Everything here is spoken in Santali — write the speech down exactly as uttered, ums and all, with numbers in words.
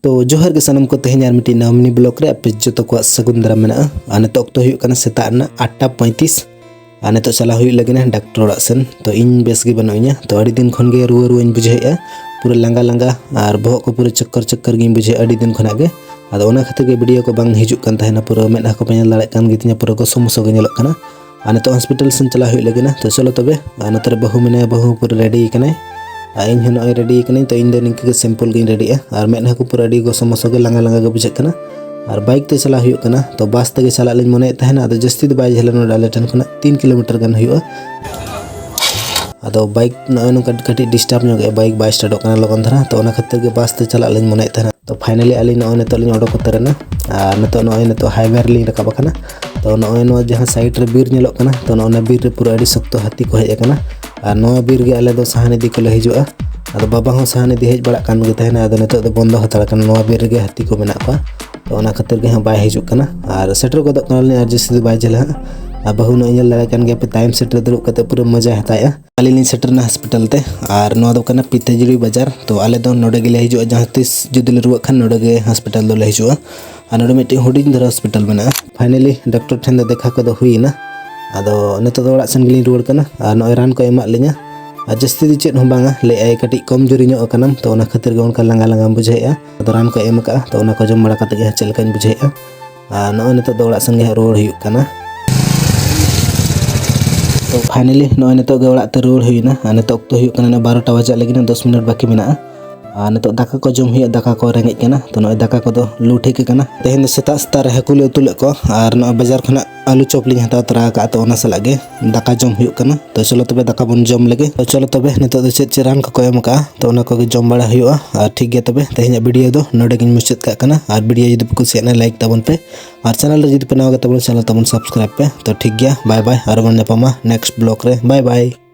ᱛᱚ ᱡᱚᱦᱟᱨ ᱜᱮ ᱥᱟᱱᱟᱢ ᱠᱚ, ᱛᱮᱦᱮᱧ ᱟᱨ ᱢᱤᱫᱴᱤᱡ ᱱᱟᱣᱟ ᱢᱤᱱᱤ ᱵᱞᱚᱜ ᱨᱮ ᱟᱯᱮ ᱡᱚᱛᱚ ᱠᱚᱣᱟᱜ ᱥᱟᱹᱜᱩᱱ ᱫᱟᱨᱟᱢ ᱢᱮᱱᱟᱜᱼᱟ᱾ ᱟᱨ ᱱᱤᱛᱚᱜ ᱚᱠᱛᱚ ᱦᱩᱭᱩᱜ ᱠᱟᱱᱟ ᱥᱮᱛᱟᱜ ᱨᱮᱱᱟᱜ ᱟᱴ ᱴᱟ ᱯᱚᱸᱭᱛᱨᱤᱥ᱾ ᱟᱨ ᱱᱤᱛᱚᱜ ᱪᱟᱞᱟᱣ ᱦᱩᱭᱩᱜ ᱞᱟᱹᱜᱤᱫ ᱦᱟᱸᱜ ᱰᱟᱠᱛᱚᱨ ᱚᱲᱟᱜ ᱥᱮᱱ᱾ ᱛᱚ ᱤᱧ ᱵᱮᱥ ᱜᱮ ᱵᱟᱹᱱᱩᱜ ᱤᱧᱟ, ᱛᱚ ᱟᱹᱰᱤ ᱫᱤᱱ ᱠᱷᱚᱱ ᱜᱮ ᱨᱩᱣᱟᱹ ᱨᱩᱣᱟᱹᱧ ᱵᱩᱡᱷᱟᱹᱣᱮᱫᱼᱟ, ᱯᱩᱨᱟᱹ ᱞᱟᱸᱜᱟ ᱞᱟᱸᱜᱟ ᱟᱨ ᱵᱚᱦᱚᱜ ᱠᱚ ᱯᱩᱨᱟᱹ ᱪᱚᱠᱠᱚᱨ ᱪᱚᱠᱠᱚᱨ ᱜᱤᱧ ᱵᱩᱡᱷᱟᱹᱣᱮᱫᱼᱟ ᱟᱹᱰᱤ ᱫᱤᱱ ᱠᱷᱚᱱᱟᱜ ᱜᱮ᱾ ᱟᱫᱚ ᱚᱱᱟ ᱠᱷᱟᱹᱛᱤᱨ ᱜᱮ ᱵᱷᱤᱰᱤᱭᱳ ᱠᱚ ᱵᱟᱝ ᱦᱤᱡᱩᱜ ᱠᱟᱱ ᱛᱟᱦᱮᱱᱟ, ᱯᱩᱨᱟᱹ ᱢᱮᱫᱦᱟ ᱠᱚᱯᱮ ᱧᱮᱞ ᱫᱟᱲᱮᱭᱟᱜ ᱠᱟᱱ ᱜᱮᱛᱤᱧᱟ, ᱯᱩᱨᱟᱹ ᱜᱚᱥᱚ ᱢᱚᱥᱚ ᱜᱮ ᱧᱮᱞᱚᱜ ᱠᱟᱱᱟ᱾ ᱟᱨ ᱱᱤᱛᱚᱜ ᱦᱚᱥᱯᱤᱴᱟᱞ ᱥᱮᱱ ᱪᱟᱞᱟᱣ ᱦᱩᱭᱩᱜ ᱞᱟᱹᱜᱤᱫ ᱱᱟ᱾ ᱛᱚ ᱪᱚᱞᱚ ᱛᱚᱵᱮ, ᱟᱨ ᱱᱚᱛᱮ ᱨᱮ ᱵᱟᱹᱦᱩ ᱢᱮᱱᱟᱭᱟ, ᱵᱟᱹᱦᱩ ᱯᱩᱨᱟᱹ ᱨᱮᱰᱤ ᱠᱟᱱᱟᱭ᱾ ᱟᱨ ᱤᱧ ᱦᱚᱸ ᱱᱚᱜᱼᱚᱭ ᱨᱮᱰᱤ ᱠᱟᱹᱱᱟᱹᱧ, ᱛᱚ ᱤᱧ ᱫᱚ ᱱᱤᱝᱠᱟᱹ ᱜᱮ ᱥᱤᱢᱯᱚᱞ ᱜᱤᱧ ᱨᱮᱰᱤᱜᱼᱟ᱾ ᱟᱨ ᱢᱮᱫᱦᱟ ᱠᱚ ᱯᱩᱨᱟᱹ ᱟᱹᱰᱤ ᱜᱚᱥᱚ ᱢᱚᱥᱚ ᱜᱮ, ᱞᱟᱸᱜᱟ ᱞᱟᱸᱜᱟ ᱜᱮ ᱵᱩᱡᱷᱟᱹᱜ ᱠᱟᱱᱟ᱾ ᱟᱨ ᱵᱟᱭᱤᱠ ᱛᱮ ᱪᱟᱞᱟᱣ ᱦᱩᱭᱩᱜ ᱠᱟᱱᱟ᱾ ᱛᱚ ᱵᱟᱥ ᱛᱮᱜᱮ ᱪᱟᱞᱟᱜ ᱞᱤᱧ ᱢᱚᱱᱮᱭᱮᱫ ᱛᱟᱦᱮᱱᱟ, ᱟᱫᱚ ᱡᱟᱹᱥᱛᱤ ᱫᱚ ᱵᱟᱭ ᱡᱷᱟᱹᱞᱟ, ᱱᱚᱰᱮ ᱟᱞᱮ ᱴᱷᱮᱱ ᱠᱷᱚᱱᱟᱜ ᱛᱤᱱ ᱠᱤᱞᱳᱢᱤᱴᱟᱨ ᱜᱟᱱ ᱦᱩᱭᱩᱜᱼᱟ᱾ ᱟᱫᱚ ᱵᱟᱭᱤᱠ ᱱᱚᱜᱼᱚᱭ ᱱᱚᱝᱠᱟ ᱠᱟᱹᱴᱤᱡ ᱰᱤᱥᱴᱟᱵᱽ ᱧᱚᱜ ᱮᱫᱼᱟ, ᱵᱟᱭᱤᱠ ᱵᱟᱭ ᱥᱴᱟᱨᱴᱚᱜ ᱠᱟᱱᱟ ᱞᱚᱜᱚᱱ ᱫᱷᱟᱨᱟ, ᱛᱚ ᱚᱱᱟ ᱠᱷᱟᱹᱛᱤᱨ ᱜᱮ ᱵᱟᱥ ᱛᱮ ᱪᱟᱞᱟᱜ ᱞᱤᱧ ᱢᱚᱱᱮᱭᱮᱫ ᱛᱟᱦᱮᱱᱟ᱾ ᱛᱚ ᱯᱷᱟᱭᱱᱟᱞᱤ ᱟᱹᱞᱤᱧ ᱱᱚᱜᱼᱚᱭ ᱱᱤᱛᱚᱜ ᱞᱤᱧ ᱚᱰᱚᱠ ᱩᱛᱟᱹᱨ ᱮᱱᱟ᱾ ᱟᱨ ᱱᱤᱛᱚᱜ ᱱᱚᱜᱼᱚᱭ ᱱᱤᱛᱚᱜ ᱦᱟᱭᱣᱮ ᱨᱮᱞᱤᱧ ᱨᱟᱠᱟᱵ ᱟᱠᱟᱱᱟ᱾ ᱛᱚ ᱱᱚᱜᱼᱚᱭ ᱱᱚᱣᱟ ᱡᱟᱦᱟᱸ ᱥᱟᱭᱤᱰ ᱨᱮ ᱵᱤᱨ ᱧᱮᱞᱚᱜ ᱠᱟᱱᱟ, ᱛᱚ ᱱᱚᱜᱼᱚ ᱱᱚᱣᱟ ᱵᱤᱨ ᱨᱮ ᱯᱩᱨᱟᱹ ᱟᱹᱰᱤ ᱥᱚᱠᱛᱚ ᱦᱟᱹᱛᱤ ᱠᱚ ᱦᱮᱡ ᱟᱠᱟᱱᱟ᱾ ᱟᱨ ᱱᱚᱣᱟ ᱵᱤᱨ ᱜᱮ ᱟᱞᱮ ᱫᱚ ᱥᱟᱦᱟᱱ ᱤᱫᱤ ᱠᱚᱞᱮ ᱦᱤᱡᱩᱜᱼᱟ᱾ ᱟᱫᱚ ᱵᱟᱵᱟ ᱦᱚᱸ ᱥᱟᱦᱟᱱ ᱤᱫᱤ ᱦᱮᱡ ᱵᱟᱲᱟᱜ ᱠᱟᱱ ᱜᱮ ᱛᱟᱦᱮᱱᱟ, ᱟᱫᱚ ᱱᱤᱛᱚᱜ ᱫᱚ ᱵᱚᱱᱫᱚ ᱦᱟᱛᱟᱲ ᱟᱠᱟᱱᱟ, ᱱᱚᱣᱟ ᱵᱤᱨ ᱨᱮᱜᱮ ᱦᱟᱹᱛᱤ ᱠᱚ ᱢᱮᱱᱟᱜ ᱠᱚᱣᱟ᱾ ᱛᱚ ᱚᱱᱟ ᱠᱷᱟᱹᱛᱤᱨ ᱜᱮ ᱦᱟᱸᱜ ᱵᱟᱭ ᱦᱤᱡᱩᱜ ᱠᱟᱱᱟ᱾ ᱟᱨ ᱥᱮᱴᱮᱨ ᱜᱚᱫᱚᱜ ᱠᱟᱱᱟᱞᱤᱧ, ᱟᱨ ᱡᱟᱹᱥᱛᱤ ᱫᱚ ᱵᱟᱭ ᱡᱷᱟᱹᱞᱟ ᱦᱟᱸᱜ᱾ ᱟᱨ ᱵᱟᱹᱦᱩ ᱱᱚᱜᱼᱚᱭ ᱧᱮᱞ ᱫᱟᱲᱮᱭᱟᱜ ᱠᱟᱱ ᱜᱮᱭᱟ ᱯᱮ, ᱛᱟᱭᱚᱢ ᱥᱮᱴ ᱨᱮ ᱫᱩᱲᱩᱵ ᱠᱟᱛᱮ ᱯᱩᱨᱟᱹ ᱢᱚᱡᱟᱭ ᱦᱟᱛᱟᱣᱮᱫᱼᱟ᱾ ᱟᱹᱞᱤᱧ ᱞᱤᱧ ᱥᱮᱴᱮᱨ ᱮᱱᱟ ᱦᱚᱥᱯᱤᱴᱟᱞ ᱛᱮ᱾ ᱟᱨ ᱱᱚᱣᱟ ᱫᱚ ᱠᱟᱱᱟ ᱯᱤᱛᱟᱹᱡᱩᱲᱤ ᱵᱟᱡᱟᱨ᱾ ᱛᱚ ᱟᱞᱮ ᱫᱚ ᱱᱚᱰᱮ ᱜᱮᱞᱮ ᱦᱤᱡᱩᱜᱼᱟ, ᱡᱟᱦᱟᱸ ᱛᱤᱥ ᱡᱩᱫᱤ ᱞᱮ ᱨᱩᱣᱟᱹᱜ ᱠᱷᱟᱱ ᱱᱚᱰᱮ ᱜᱮ ᱦᱚᱥᱯᱤᱴᱟᱞ ᱫᱚᱞᱮ ᱦᱤᱡᱩᱜᱼᱟ᱾ ᱟᱨ ᱱᱚᱰᱮ ᱢᱤᱫᱴᱮᱱ ᱦᱩᱰᱤᱧ ᱫᱷᱟᱨᱟ ᱦᱚᱥᱯᱤᱴᱟᱞ ᱢᱮᱱᱟᱜᱼᱟ᱾ ᱯᱷᱟᱭᱱᱟᱞᱤ ᱰᱟᱠᱛᱚᱨ ᱴᱷᱮᱱ ᱫᱚ ᱫᱮᱠᱷᱟ ᱠᱚᱫᱚ ᱦᱩᱭᱮᱱᱟ᱾ ᱟᱫᱚ ᱱᱤᱛᱚᱜ ᱫᱚ ᱚᱲᱟᱜ ᱥᱮᱱ ᱜᱮᱞᱤᱧ ᱨᱩᱣᱟᱹᱲ ᱠᱟᱱᱟ᱾ ᱟᱨ ᱱᱚᱜᱼᱚᱭ ᱨᱟᱱ ᱠᱚ ᱮᱢᱟᱜ ᱞᱤᱧᱟ᱾ ᱟᱨ ᱡᱟᱹᱥᱛᱤ ᱫᱚ ᱪᱮᱫ ᱦᱚᱸ ᱵᱟᱝᱟ, ᱞᱟᱹᱭᱮᱫᱼᱟᱭ ᱠᱟᱹᱴᱤᱡ ᱠᱚᱢ ᱡᱩᱨᱤ ᱧᱚᱜ ᱟᱠᱟᱱᱟᱢ, ᱛᱚ ᱚᱱᱟ ᱠᱷᱟᱹᱛᱤᱨ ᱜᱮ ᱚᱱᱠᱟ ᱞᱟᱸᱜᱟ ᱞᱟᱸᱜᱟᱢ ᱵᱩᱡᱷᱟᱹᱣᱮᱫᱼᱟ᱾ ᱟᱫᱚ ᱨᱟᱱ ᱠᱚ ᱮᱢ ᱟᱠᱟᱫᱼᱟ, ᱛᱚ ᱚᱱᱟ ᱠᱚ ᱡᱚᱢ ᱵᱟᱲᱟ ᱠᱟᱛᱮ ᱜᱮ ᱦᱟᱸᱜ ᱪᱮᱫ ᱞᱮᱠᱟᱧ ᱵᱩᱡᱷᱟᱹᱣᱮᱫᱼᱟ᱾ ᱟᱨ ᱱᱚᱜᱼᱚᱭ ᱱᱤᱛᱚᱜ ᱫᱚ ᱚᱲᱟᱜ ᱥᱮᱱ ᱜᱮ ᱦᱟᱸᱜ ᱨᱩᱣᱟᱹᱲ ᱦᱩᱭᱩᱜ ᱠᱟᱱᱟ᱾ ᱛᱚ ᱯᱷᱟᱭᱱᱟᱞᱤ ᱱᱚᱜᱼᱚᱭ ᱱᱤᱛᱚᱜ ᱜᱮ ᱚᱲᱟᱜ ᱛᱮ ᱨᱩᱣᱟᱹᱲ ᱦᱩᱭᱮᱱᱟ᱾ ᱟᱨ ᱱᱤᱛᱚᱜ ᱚᱠᱛᱚ ᱦᱩᱭᱩᱜ ᱠᱟᱱᱟ ᱱᱚᱜᱼᱚᱭ ᱵᱟᱨᱚᱴᱟ ᱵᱟᱡᱟᱜ ᱞᱟᱹᱜᱤᱫ, ᱫᱚᱥ ᱢᱤᱱᱤᱴ ᱵᱟᱹᱠᱤ ᱢᱮᱱᱟᱜᱼᱟ᱾ ᱟᱨ ᱱᱤᱛᱚᱜ ᱫᱟᱠᱟ ᱠᱚ ᱡᱚᱢ ᱦᱩᱭᱩᱜᱼᱟ, ᱫᱟᱠᱟ ᱠᱚ ᱨᱮᱸᱜᱮᱡ ᱠᱟᱱᱟ᱾ ᱛᱚ ᱱᱚᱜᱼᱚᱭ ᱫᱟᱠᱟ ᱠᱚᱫᱚ ᱞᱩ ᱴᱷᱤᱠ ᱟᱠᱟᱱᱟ᱾ ᱛᱮᱦᱮᱧ ᱫᱚ ᱥᱮᱛᱟᱜ ᱥᱮᱛᱟᱜ ᱨᱮ ᱦᱟᱹᱠᱩ ᱞᱮ ᱩᱛᱩ ᱞᱮᱫ ᱠᱚᱣᱟ᱾ ᱟᱨ ᱱᱚᱜᱼᱚᱭ ᱵᱟᱡᱟᱨ ᱠᱷᱚᱱᱟᱜ ᱟᱹᱞᱩ ᱪᱚᱯ ᱞᱤᱧ ᱦᱟᱛᱟᱣ ᱛᱚᱨᱟ ᱟᱠᱟᱫᱼᱟ, ᱛᱚ ᱚᱱᱟ ᱥᱟᱞᱟᱜ ᱜᱮ ᱫᱟᱠᱟ ᱡᱚᱢ ᱦᱩᱭᱩᱜ ᱠᱟᱱᱟ᱾ ᱛᱚ ᱪᱚᱞᱚ ᱛᱚᱵᱮ ᱫᱟᱠᱟ ᱵᱚᱱ ᱡᱚᱢ ᱞᱮᱜᱮ᱾ ᱛᱚ ᱪᱚᱞᱚ ᱛᱚᱵᱮ ᱱᱤᱛᱚᱜ ᱫᱚ ᱪᱮᱫ ᱪᱮᱫ ᱨᱟᱱ ᱠᱚᱠᱚ ᱮᱢ ᱟᱠᱟᱫᱼᱟ, ᱛᱚ ᱚᱱᱟ ᱠᱚᱜᱮ ᱡᱚᱢ ᱵᱟᱲᱟ ᱦᱩᱭᱩᱜᱼᱟ᱾ ᱟᱨ ᱴᱷᱤᱠ ᱜᱮᱭᱟ ᱛᱚᱵᱮ, ᱛᱮᱦᱮᱧᱟᱜ ᱵᱷᱤᱰᱤᱭᱳ ᱫᱚ ᱱᱚᱰᱮ ᱜᱤᱧ ᱢᱩᱪᱟᱹᱫ ᱠᱟᱜ ᱠᱟᱱᱟ᱾ ᱟᱨ ᱵᱷᱤᱰᱤᱭᱳ ᱡᱩᱫᱤ ᱯᱮ ᱠᱩᱥᱤᱭᱟᱜᱼᱟ, ᱞᱟᱭᱤᱠ ᱛᱟᱵᱚᱱ ᱯᱮ᱾ ᱟᱨ ᱪᱮᱱᱮᱞ ᱨᱮ ᱡᱩᱫᱤ ᱯᱮ ᱱᱟᱣᱟ ᱜᱮ ᱛᱟᱵᱚᱱ, ᱪᱮᱱᱮᱞ ᱛᱟᱵᱚᱱ ᱥᱟᱵᱥᱠᱨᱟᱭᱤᱵ ᱯᱮ᱾ ᱛᱚ ᱴᱷᱤᱠ ᱜᱮᱭᱟ, ᱵᱟᱭ ᱵᱟᱭ, ᱟᱨᱚ ᱵᱚᱱ ᱧᱟᱯᱟᱢᱟ ᱱᱮᱠᱥᱴ ᱵᱞᱚᱜ ᱨᱮ᱾ ᱵᱟᱭ ᱵᱟᱭ᱾